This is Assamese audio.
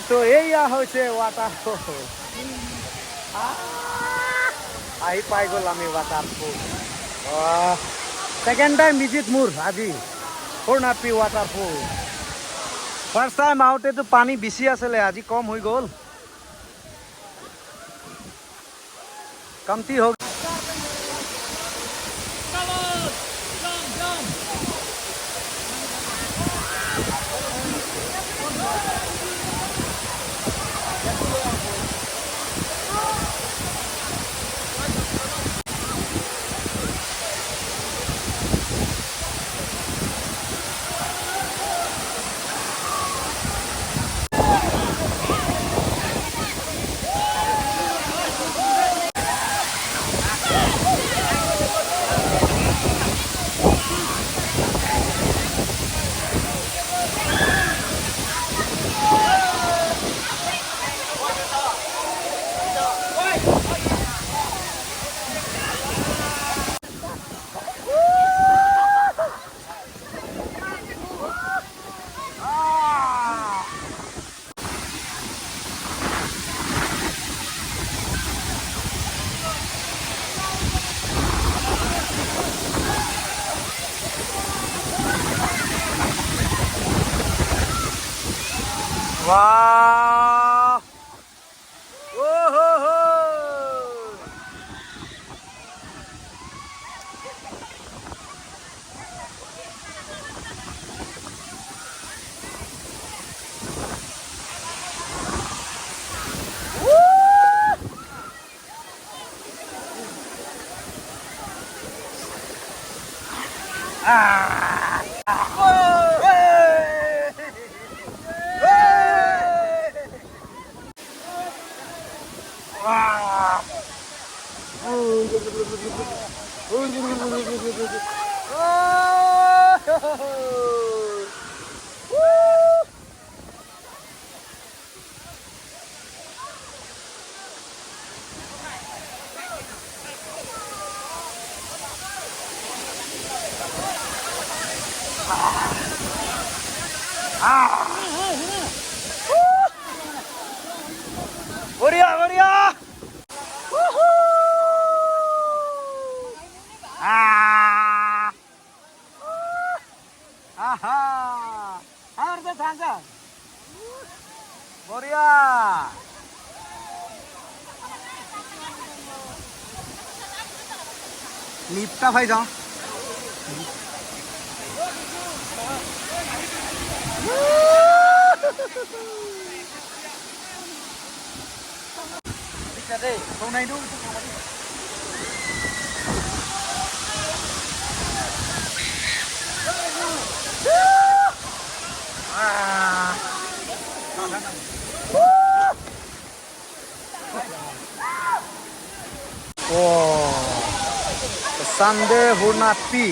আছো। এইয়া হৈছে ৱাটাৰফল। আহি পাই গ'ল আমি ৱাটাৰফল। ছেকেণ্ড টাইম ভিজিট মোৰ আজি হুৰ্ণাপি ৱাটাৰফল। ফাৰ্ষ্ট টাইম আহোঁতেতো পানী বেছি আছিলে, আজি কম হৈ গ'ল, কমতি হৈ। Come on! Jump, jump! বাহ! ও হো হো! আহ! Hey! বঢ়িয়া বঢ়িয়া। আহ! আহা! বঢ়িয়া। লিফ্টটা ভাই যাওঁ। Oh, Sunday Hurnapi.